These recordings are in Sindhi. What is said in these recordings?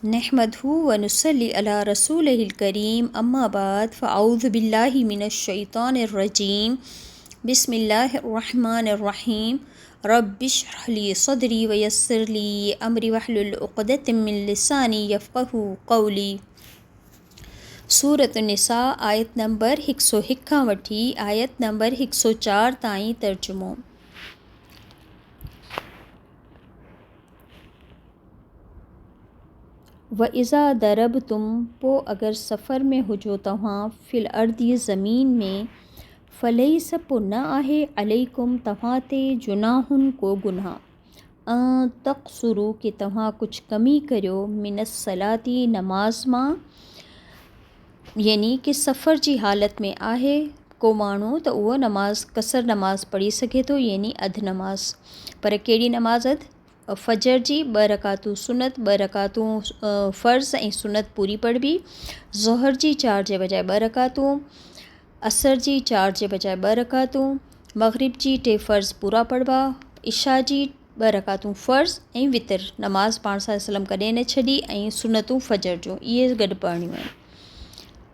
نحمده ونصلي علي رسوله الڪريم اما بعد فاعوذ بالله من الشيطان الرجيم بسم الله الرحمن الرحيم رب اشرح لي صدري ويسر لي امري واحلل عقدة من لساني يفقهوا قولي سورة النساء آيت نمبر 101 کان وٺي آيت نمبر 104 تائين ترجمو. واذا ضربتم پوء اگر سفر ۾ هجو توهان في الارض زمين ۾ فليس پوء نه آهي عليڪم توهان تي جناح ڪو گناهه ان تقصروا ڪي توهان ڪجهه ڪمي ڪريو من الصلاة نماز مان يعني ڪي سفر جي حالت ۾ آهي ڪو ماڻهو ته اهو نماز قصر نماز پڙهي سگهي ٿو يعني اڌ نماز پر ڪهڙي نماز اڌ فجر جي ٻه رڪعتون سنت، ٻه رڪعتون فرض ۽ سنت پوري پڙهبي. ظهر جي چار جي بجاء ٻه رڪعتون، عصر جي چار جي بجاء ٻه رڪعتون، مغرب جي ٽي فرض پورا پڙهبا، عشاء جي ٻه رڪعتون فرض ۽ وتر نماز پاڻ صلي الله عليه وسلم ڪڏهن نه ڇڏي ۽ سنتون فجر جون اهي گڏ پڙهڻيون آهن.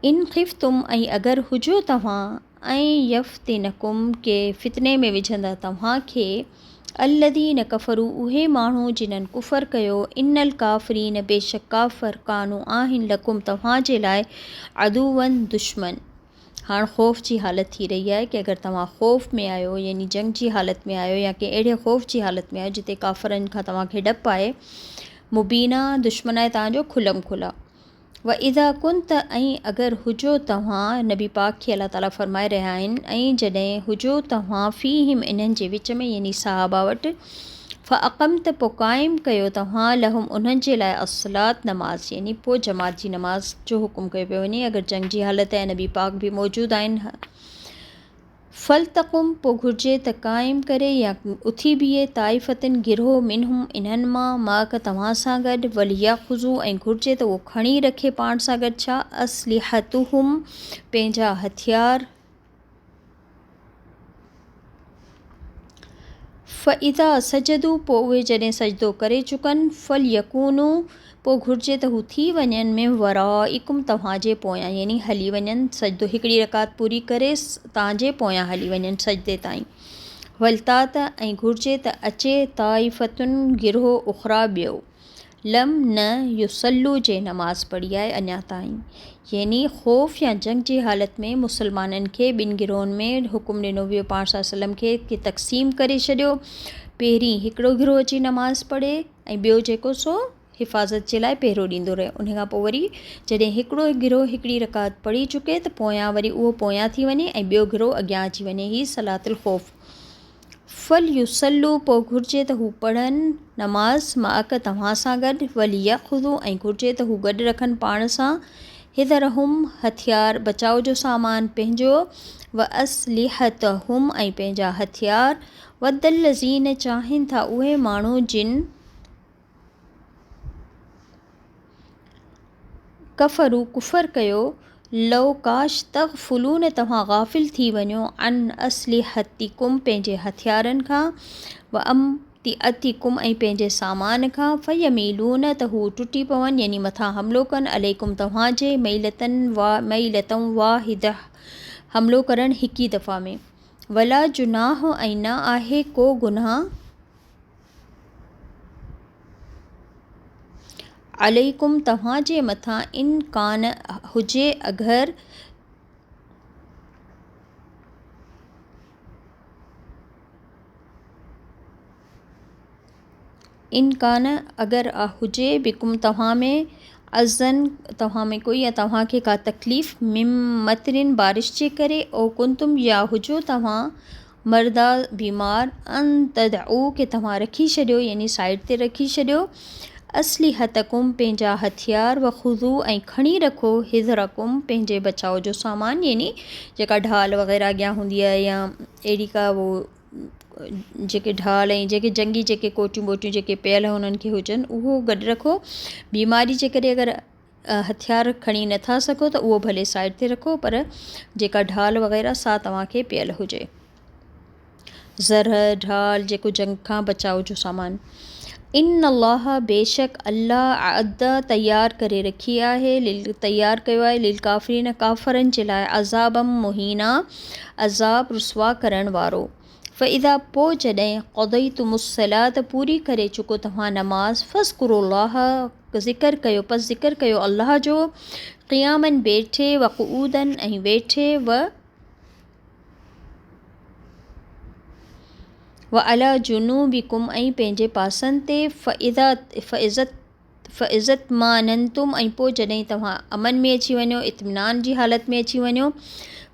ان خفتم ۽ اگر هجو توهان ان يفتنڪم ڪي فتني ۾ وجهندا توهان کي الذين ڪفروا اهي ماڻهو جنن ڪفر ڪيو ان الڪافرين بيشڪ ڪافر ڪانو آهن لڪم توهان جي لاء عدوا دشمن. هاڻ خوف جي حالت ٿي رهي آهي ڪي اگر توهان خوف ۾ آهيو يعني جنگ جي حالت ۾ آهيو يا ڪنهن اهڙي خوف جي حالت ۾ آهيو جتي ڪافرن کان توهان کي ڊپ آهي مبينا دشمن آهي توهان جو کلم کلا. واذا ڪنت ۽ اگر هجو توهان، نبي پاڪ کي الله تعالي فرمائي رهيا آهن، ۽ جڏهن هجو توهان فيهم انهن جي وچ ۾ يعني صحابه وٽ، فاقمت پوء قائم ڪيو توهان لهم انهن جي لاء الصلوة نماز يعني پوء جماعت جي نماز جو حڪم ڪيو پيو وڃي اگر جنگ جي حالت ۽ نبي پاڪ به موجود آهن. فلتقم پوء گهرجي ته قائم ڪري يا اٿي بيهي طائفة گروهه منهم انهن مان معک توهان سان گڏ وليأخذوا ۽ گهرجي ته اهو کڻي رکي پاڻ سان گڏ ڇا اسلحتهم پنهنجا هٿيار فاذا سجدوا پوء اهي جڏهن سجدو ڪري چڪن فليڪونوا پوء گهرجي ته هو ٿي وڃن من ورائڪم توهان جي پويان يعني هلي وڃن سجدو هڪڙي رڪعت پوري ڪري توهان جي پويان هلي وڃن سجدي تائين ولتات ۽ گهرجي ته اچي طائفة گروهه اخريٰ ٻيو لم نه يصلوا جي نماز پڙهي آهي اڃا تائين يعني خوف يا جنگ جي حالت ۾ مسلمانن کي ٻن گروهن ۾ حڪم ڏنو ويو پاڻ صلي الله عليه وسلم کي ڪي تقسيم ڪري ڇڏيو پهرين هڪڙو گروهه اچي نماز پڙهي ۽ ٻيو جيڪو سو حفاظت جي لاء پهرو ڏيندو رهي ان کان پوء وري جڏهن هڪڙو گروهه هڪڙي رڪعت پڙهي چڪي ته پويان وري اهو پويان ٿي وڃي ۽ ٻيو گروهه اڳيان اچي وڃي هي صلات الخوف فليصلوا پوء گهرجي ته هو پڙهن، نماز، معک توهان سان گڏ، وليأخذوا ۽ گهرجي ته هو گڏ رکن پاڻ سان، حذرهم هٿيار، بچاء جو سامان، پنهنجو، واسلحتهم ۽ پنهنجا هٿيار، ود الذين چاهين ٿا اهي ماڻهو جن، ڪفروا ڪفر ڪيو، لو ڪاش تغفلون توهان غافل ٿي وڃو عن اسلحتڪم پنهنجي هٿيارن کان وامتعتڪم ۽ پنهنجي سامان کان فيميلون ته هو ٽٽي پون يعني مٿان حملو ڪن عليڪم توهان جي ميلة واحدة حملو ڪرڻ هڪ ئي دفعا ۾ ولا جناح ۽ نه آهي ڪو گناهه عليڪم توهان جي مٿان ان ڪان هجي اگر ان ڪان اگر هجي بڪم توهان ۾ اذًا توهان ۾ ڪوئي يا توهان کي ڪا تڪليف من مطر بارش جي ڪري او ڪنتم يا هجو توهان مرضيٰ، بيمار، ان تدعو کي توهان رکي ڇڏيو يعني سائيڊ تي رکي ڇڏيو، اسلحتڪم پنهنجا هٿيار، وخذو ۽ کڻي رکو، حذرڪم پنهنجي بچاء جو سامان يعني جيڪا ڍال وغيره اڳيان هوندي آهي يا اهڙي ڪا هو جيڪي ڍال ۽ جيڪي جنگي جيڪي ڪوٽيون ٻوٽيون جيڪي پيل هنن کي هجن اهو گڏ رکو، بيماري جي ڪري اگر هٿيار کڻي نه ٿا سگهو ته اهو ڀلي سائيڊ تي رکو پر جيڪا ڍال وغيره سا توهان کي پيل هجي. زرهه، ڍال، جيڪو جنگ کان بچاء جو سامان. ان الله بيشڪ الله اعد تيار ڪري رکي آهي تيار ڪيو آهي للڪافرين ڪافرن جي لاء عذابا مهينا عذاب رسوا ڪرڻ وارو. فاذا پوء جڏهن قضيتم الصلوة پوري ڪري چڪو توهان نماز فاذڪروا الله ذڪر ڪيو پس ذڪر ڪيو الله جو قياما بيٺي وقعودا ۽ ويٺي و وعلي جنوبڪم ۽ پنهنجي پاسن تي فاذا اطماننتم ۽ پوء جڏهن توهان امن ۾ اچي وڃو، اطمينان جي حالت ۾ اچي وڃو،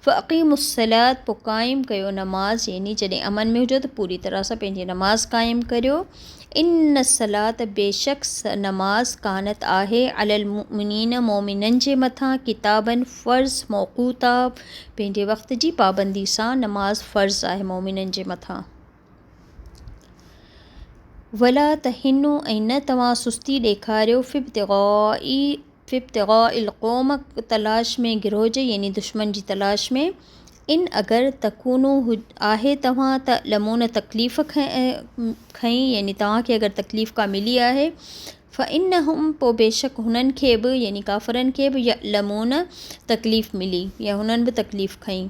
فاقيموا الصلاة پوء قائم ڪيو نماز يعني جڏهن امن ۾ هجو ته پوري طرح سان پنهنجي نماز قائم ڪريو. ان الصلاة بيشڪ نماز ڪانت آهي علي المؤمنين مؤمنن جي مٿان ڪتابا فرض موقوتا پنهنجي وقت جي پابندي سان نماز فرض آهي مؤمنن جي مٿان. ولا تهنوا ۽ نه توهان سستي ڏيکاريو في ابتغاء في ابتغاء القوم تلاش ۾ گروهه جي يعني دشمن جي تلاش ۾ ان اگر تڪونوا آهي توهان تألمون تڪليف کنئي يعني توهان کي اگر تڪليف ڪا ملي آهي فانهم پوء بيشڪ هنن کي به يعني ڪافرن کي به يألمون تڪليف ملي يا هنن به تڪليف کنئي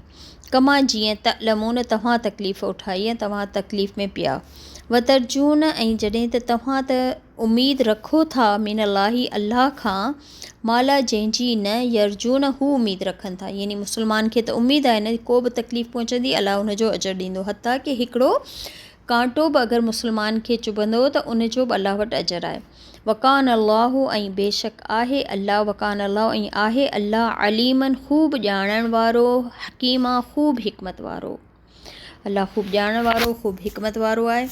ڪما جيئن تألمون توهان تڪليف اٺائي يا توهان تڪليف ۾ پيا وترجون ۽ جڏهن ته توهان ته اميد رکو ٿا من الله الله کان ما لا جنهن جي نه يرجون هو اميد رکن ٿا يعني مسلمان کي ته اميد آهي نه ڪو به تڪليف پهچندي الله ان جو اجر ڏيندو حتيٰ ڪه هڪڙو ڪانٽو به اگر مسلمان کي چڀندو ته ان جو به الله وٽ اجر آهي وڪان الله ۽ بيشڪ آهي الله وڪان الله ۽ آهي الله عليما خوب ڄاڻڻ وارو حڪيما خوب حڪمت وارو. الله خوب ڄاڻڻ وارو خوب حڪمت وارو آهي.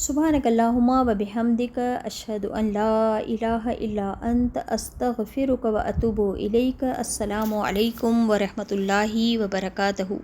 سبحانک اللهم وبحمدک اشهد ان لا اله الا انت استغفرک واتوب اليک السلام عليڪم ورحمة الله وبرڪاته.